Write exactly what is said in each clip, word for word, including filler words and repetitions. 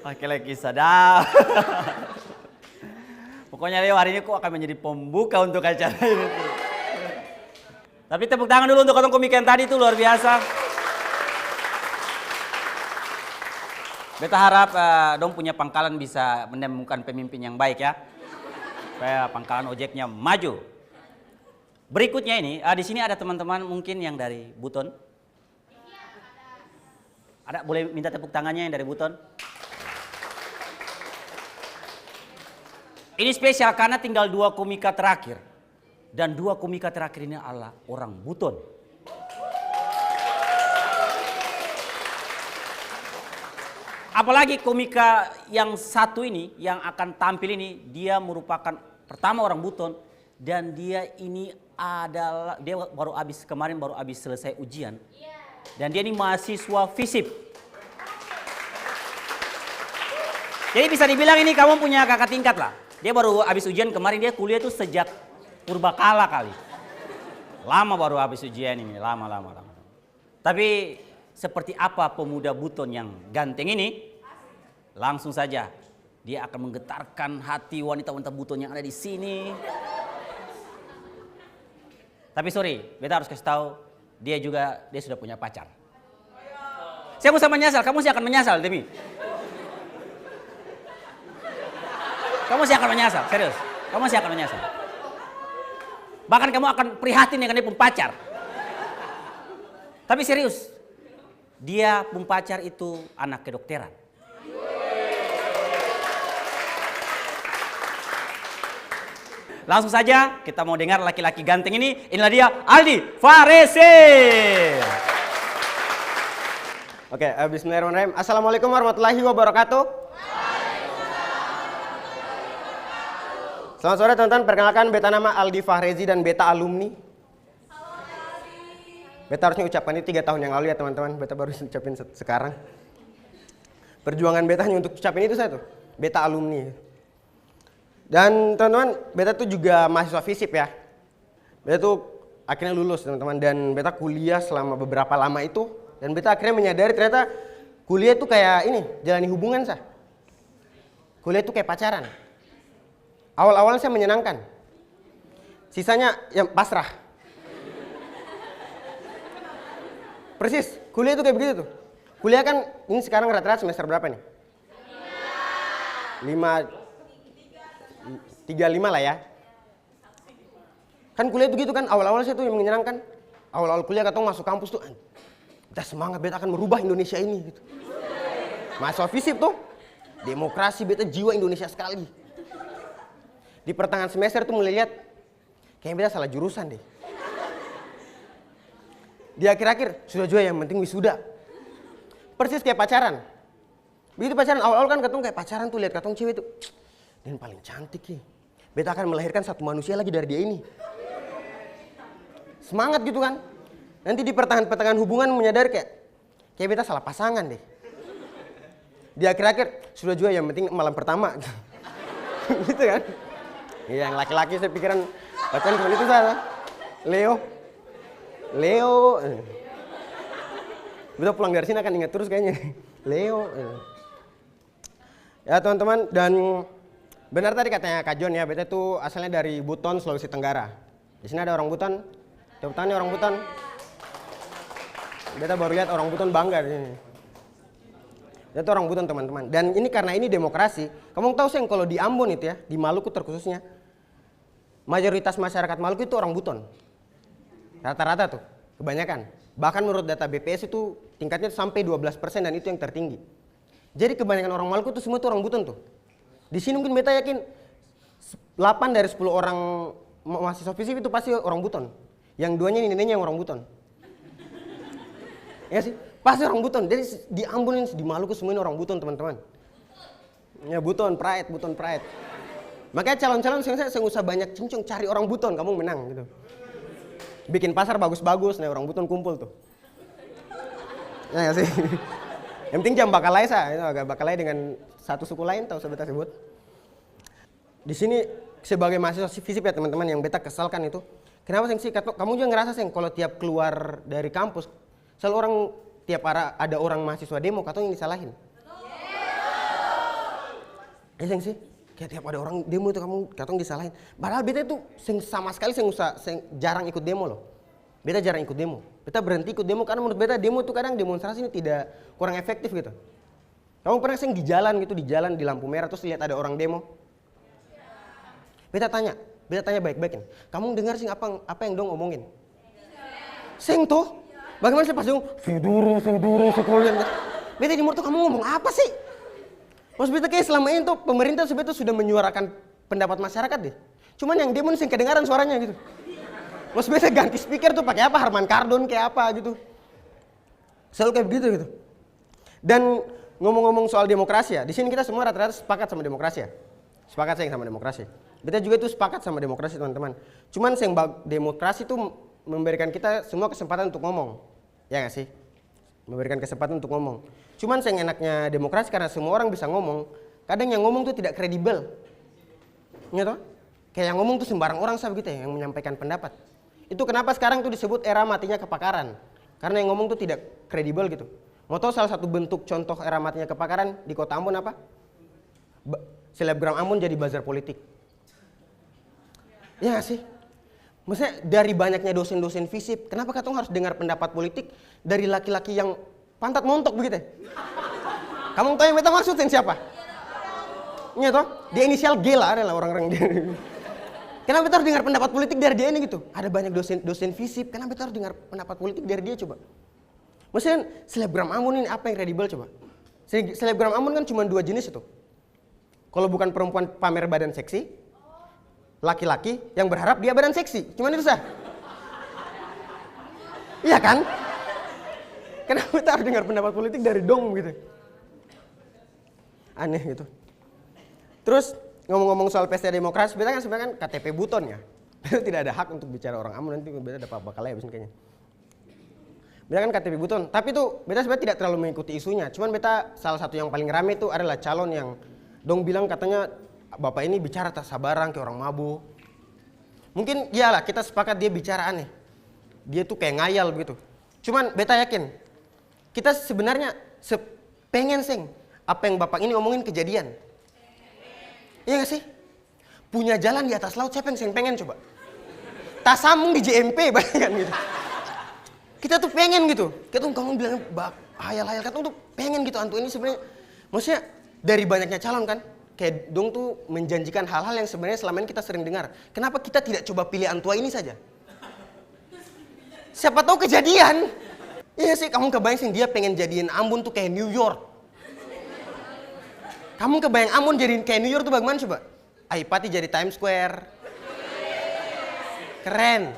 Oke, lagi sadap. Pokoknya Leo hari ini ko akan menjadi pembuka untuk acara ini. Tapi tepuk tangan dulu untuk katong komika yang tadi itu, luar biasa. Beta harap, eh, dong punya pangkalan bisa menemukan pemimpin yang baik ya. Supaya pangkalan ojeknya maju. Berikutnya ini, ah, di sini ada teman-teman mungkin yang dari Buton. Ada boleh minta tepuk tangannya yang dari Buton? Ini spesial karena tinggal dua komika terakhir. Dan dua komika terakhir ini adalah orang Buton. Apalagi komika yang satu ini, yang akan tampil ini, dia merupakan pertama orang Buton, dan dia ini adalah, dia baru abis, kemarin baru abis selesai ujian. Dan dia ini mahasiswa FISIP. Jadi bisa dibilang ini kamu punya kakak tingkat lah. Dia baru abis ujian kemarin, dia kuliah tuh sejak purbakala kali. Lama baru abis ujian ini, lama, lama, lama. Tapi seperti apa pemuda Buton yang ganteng ini? Langsung saja, dia akan menggetarkan hati wanita-wanita Buton yang ada di sini. Tapi sorry, beta harus kasih tahu, dia juga, dia sudah punya pacar. Saya usah menyesal, kamu sih akan menyesal, demi. Kamu sih akan menyesal, serius. Kamu sih akan menyesal. Bahkan kamu akan prihatin dengan dia pung pacar. Tapi serius, dia pung pacar itu anak kedokteran. Langsung saja, kita mau dengar laki-laki ganteng ini. Inilah dia, Aldi Farese. Oke, eh, bismillahirrahmanirrahim. Assalamualaikum warahmatullahi wabarakatuh. Selamat sore, teman-teman. Perkenalkan, beta nama Aldi Fahrezi dan beta alumni. Beta harusnya ucapkan itu tiga tahun yang lalu ya, teman-teman. Beta baru ucapin se-, sekarang. Perjuangan beta hanya untuk ucapin itu saja tuh. Beta alumni. Dan, teman-teman, beta tuh juga mahasiswa FISIP ya. Beta tuh akhirnya lulus, teman-teman. Dan beta kuliah selama beberapa lama itu. Dan beta akhirnya menyadari ternyata kuliah tuh kayak ini, jalani hubungan sa. Kuliah tuh kayak pacaran. Awal-awal sih menyenangkan. Sisanya ya pasrah. Persis, kuliah tuh kayak begitu tuh. Kuliah kan ini sekarang rata-rata semester berapa nih? Lima, tiga lima lah ya. Kan kuliah begitu kan, awal-awal saya tuh yang menyenangkan. Awal-awal kuliah katong masuk kampus tuh, "An-, beta semangat, beta akan merubah Indonesia ini," gitu. Mahasiswa FISIP tuh, demokrasi, beta jiwa Indonesia sekali. Di pertengahan semester tuh mulai lihat, kayaknya beta salah jurusan deh. Di akhir-akhir, sudah juga yang penting wisuda. Persis kayak pacaran. Begitu pacaran, awal-awal kan katong kayak pacaran tuh, lihat katong cewek tuh, "Dia paling cantik ki. Beta akan melahirkan satu manusia lagi dari dia ini." Semangat gitu kan. Nanti di pertengahan-pertengahan hubungan menyadari kayak, "Kayak beta salah pasangan deh." Di akhir-akhir, "Sudah juga, yang penting malam pertama." Gitu kan. Iya, yang laki-laki saya pikiran pacaran cuma itu saja. Leo. Leo. Beta pulang dari sini akan ingat terus kayaknya. Leo. Ya, teman-teman, dan benar tadi katanya Kak John ya, beta tuh asalnya dari Buton, Sulawesi Tenggara. Di sini ada orang Buton? Tepuk tangan ya orang Buton. Beta baru lihat orang Buton bangga di sini. Beta tuh orang Buton, teman-teman. Dan ini karena ini demokrasi, kamu tahu seng kalau di Ambon itu ya, di Maluku terkhususnya, mayoritas masyarakat Maluku itu orang Buton. Rata-rata tuh, kebanyakan. Bahkan menurut data B P S itu tingkatnya sampai dua belas persen dan itu yang tertinggi. Jadi kebanyakan orang Maluku tuh semua tuh orang Buton tuh. Di sini mungkin beta yakin s-, delapan dari sepuluh orang ma-, mahasiswa FISIP itu pasti orang Buton. Yang duanya ini neneknya yang orang Buton. Ya sih? Pasti orang Buton. Jadi s-, di Ambon ini, di Maluku semua ini orang Buton, teman-teman. Ya, Buton pride, Buton pride. Makanya calon-calon seng, seng usah banyak cincong, cari orang Buton, kamu menang gitu. Bikin pasar bagus-bagus, nah orang Buton kumpul tuh. Ya nggak sih? Yang penting jang bakalae sa, itu agak bakalae dengan satu suku lain, tahu sebut sebut. Di sini sebagai mahasiswa FISIP ya teman-teman, yang beta kesalkan itu, kenapa seng sih, kato-, kamu juga ngerasa seng kalau tiap keluar dari kampus, selalu orang, tiap ara-, ada orang mahasiswa demo, katong yang disalahin. Ya seng sih? Kayak tiap ada orang demo itu kamu, katong disalahin. Padahal beta itu seng sama sekali seng usah, seng, jarang ikut demo loh. Beta jarang ikut demo. Beta berhenti ikut demo karena menurut beta demo itu kadang demonstrasi ini tidak, kurang efektif gitu. Kamu pernah seng di jalan gitu, di jalan di lampu merah terus lihat ada orang demo? Beta tanya, beta tanya baik-baik ini. Kamu dengar seng apa, apa yang dong omongin? Seng toh? Bagaimana sih pas dong, "Suduru, suduru, sekalian." Beta di motor, "Kamu ngomong apa sih?" Maksud beta kayak selama ini tuh pemerintah sebenarnya sudah menyuarakan pendapat masyarakat deh. Cuman yang demo ini seng kedengaran suaranya gitu. Maksud beta ganti speaker tuh pakai apa? Harman Kardon kayak apa gitu. Selalu kayak begitu gitu. Dan ngomong-ngomong soal demokrasi ya, di sini kita semua rata-rata sepakat sama demokrasi ya. Sepakat seng sama demokrasi. Beta juga itu sepakat sama demokrasi, teman-teman. Cuman seng ba-, demokrasi itu memberikan kita semua kesempatan untuk ngomong. Ya nggak sih? Memberikan kesempatan untuk ngomong. Cuman seng enaknya demokrasi karena semua orang bisa ngomong, kadang yang ngomong tuh tidak kredibel. Iya toh? Kayak yang ngomong tuh sembarang orang sa begitu ya, yang menyampaikan pendapat. Itu kenapa sekarang tuh disebut era matinya kepakaran. Karena yang ngomong tuh tidak kredibel gitu. Mau tahu salah satu bentuk contoh era matinya kepakaran di kota Ambon apa? Ba-, selebgram Ambon jadi bazar politik. Ya nggak sih? Maksudnya dari banyaknya dosen-dosen FISIP, kenapa katong harus dengar pendapat politik dari laki-laki yang pantat montok begitu? Kamu tahu yang beta maksud yang siapa? Iya toh? Dia inisial G lah, ada lah orang-orang dia. Kenapa beta harus dengar pendapat politik dari dia ini gitu? Ada banyak dosen, dosen FISIP, kenapa beta harus dengar pendapat politik dari dia coba? Maksudnya selebgram Ambon ini apa yang kredibel coba? Se-, selebgram Ambon kan cuma dua jenis itu. Kalau bukan perempuan pamer badan seksi, laki-laki yang berharap dia badan seksi. Cuman itu sah. Iya kan? Kenapa kita harus dengar pendapat politik dari dong gitu? Aneh gitu. Terus ngomong-ngomong soal pesta demokrasi, beta kan sebenarnya kan K T P buton ya. Beta tidak ada hak untuk bicara orang Ambon, nanti beta dapat bakal habis kayaknya. Beta kan K T P buton, tapi tuh beta sebenarnya tidak terlalu mengikuti isunya. Cuman beta salah satu yang paling rame tuh adalah calon yang dong bilang katanya bapak ini bicara tak sabarang kayak orang mabo. Mungkin iyalah kita sepakat dia bicara aneh. Dia tuh kayak ngayal begitu. Cuman beta yakin kita sebenarnya se-, pengen seng apa yang bapak ini omongin kejadian. Iya gak sih? Punya jalan di atas laut, siapa yang seng pengen coba? Tasambung di J M P, bayangkan gitu. Kita tuh pengen gitu. Kita tuh kamu bilang ba-, hayal-hayal, katong tuh pengen gitu antua ini sebenarnya. Maksudnya dari banyaknya calon kan, kayak dong tuh menjanjikan hal-hal yang sebenarnya selama ini kita sering dengar. Kenapa kita tidak coba pilih antua ini saja? Siapa tahu kejadian. Iya sih, kamu kebayang sih dia pengen jadiin Ambon tuh kayak New York. Kamu kebayang Ambon jadi kayak New York tuh bagaimana coba? Aipati jadi Times Square. Keren.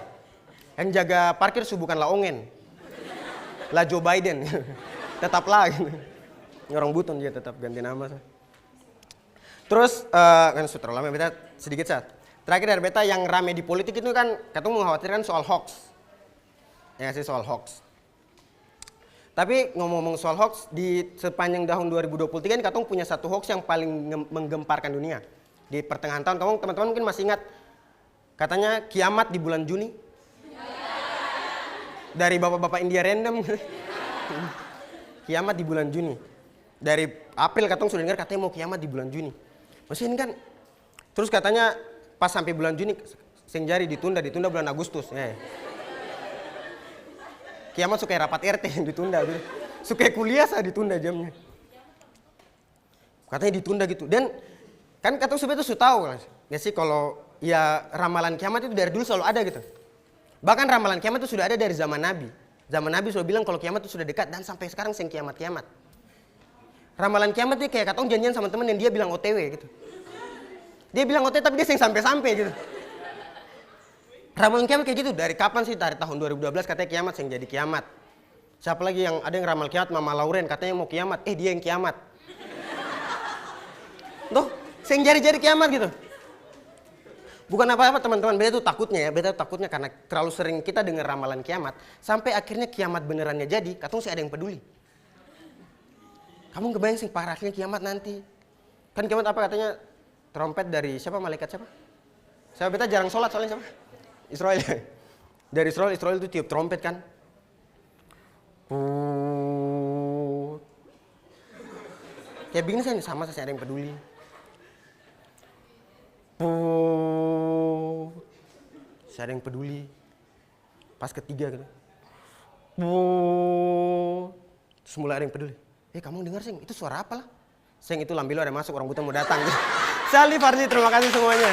Yang jaga parkir su bukan La Ongen. La Joe Biden. Tetap La gitu. Orang buton dia tetap ganti nama sa. Terus, eh, kan su terlalu lama, beta sedikit sa. Terakhir dari beta yang rame di politik itu kan, katong mengkhawatirkan soal hoax. Ya sih, soal hoax. Tapi ngomong-ngomong soal hoax, di sepanjang tahun dua ribu dua puluh tiga ini katong punya satu hoax yang paling ngem-, menggemparkan dunia. Di pertengahan tahun, kamu teman-teman mungkin masih ingat, katanya kiamat di bulan Juni. Dari bapak-bapak India random. Kiamat di bulan Juni. Dari April katong sudah dengar katanya mau kiamat di bulan Juni. Maksudnya ini kan, terus katanya pas sampai bulan Juni, seng jadi, ditunda, ditunda bulan Agustus. Eh. Kiamat su kaya rapat R T yang ditunda gitu. Su kaya kuliah sa ditunda jamnya. Katanya ditunda gitu. Dan kan katong sebenarnya su tahu kan, ya sih, kalau ya ramalan kiamat itu dari dulu selalu ada gitu. Bahkan ramalan kiamat itu sudah ada dari zaman Nabi. Zaman Nabi sudah bilang kalau kiamat itu sudah dekat dan sampai sekarang seng kiamat-kiamat. Ramalan kiamat ini kayak katong janjian sama temen dan dia bilang O T W gitu. Dia bilang O T W tapi dia seng sampe-sampe gitu. Ramalan kiamat kayak gitu, dari kapan sih? Dari tahun dua ribu dua belas katanya kiamat, seng jadi kiamat. Siapa lagi yang ada yang ramal kiamat? Mama Lauren katanya mau kiamat, eh dia yang kiamat. Tuh, seng jadi-jadi kiamat gitu. Bukan apa-apa teman-teman, beta tuh takutnya ya, beta tuh takutnya karena terlalu sering kita dengar ramalan kiamat, sampai akhirnya kiamat benerannya jadi, katong seng ada yang peduli. Kamu kebayang seng parahnya kiamat nanti? Kan kiamat apa katanya? Trompet dari siapa? Malaikat siapa? Siapa? Beta jarang sholat soalnya siapa? Israel. Dari Israel, Israel itu tiup trompet kan? Put. Kayak begini saja, sama saja, ada yang peduli. Puuuut. Seng ada yang peduli. Pas ketiga gitu. Puuuut. Terus mulai ada yang peduli. "Eh, kamong dengar seng? Itu suara apa lah?" "Seng, itu lambelo ada masuk, orangutan mo datang." Saya Aldi Farzi, terima kasih semuanya.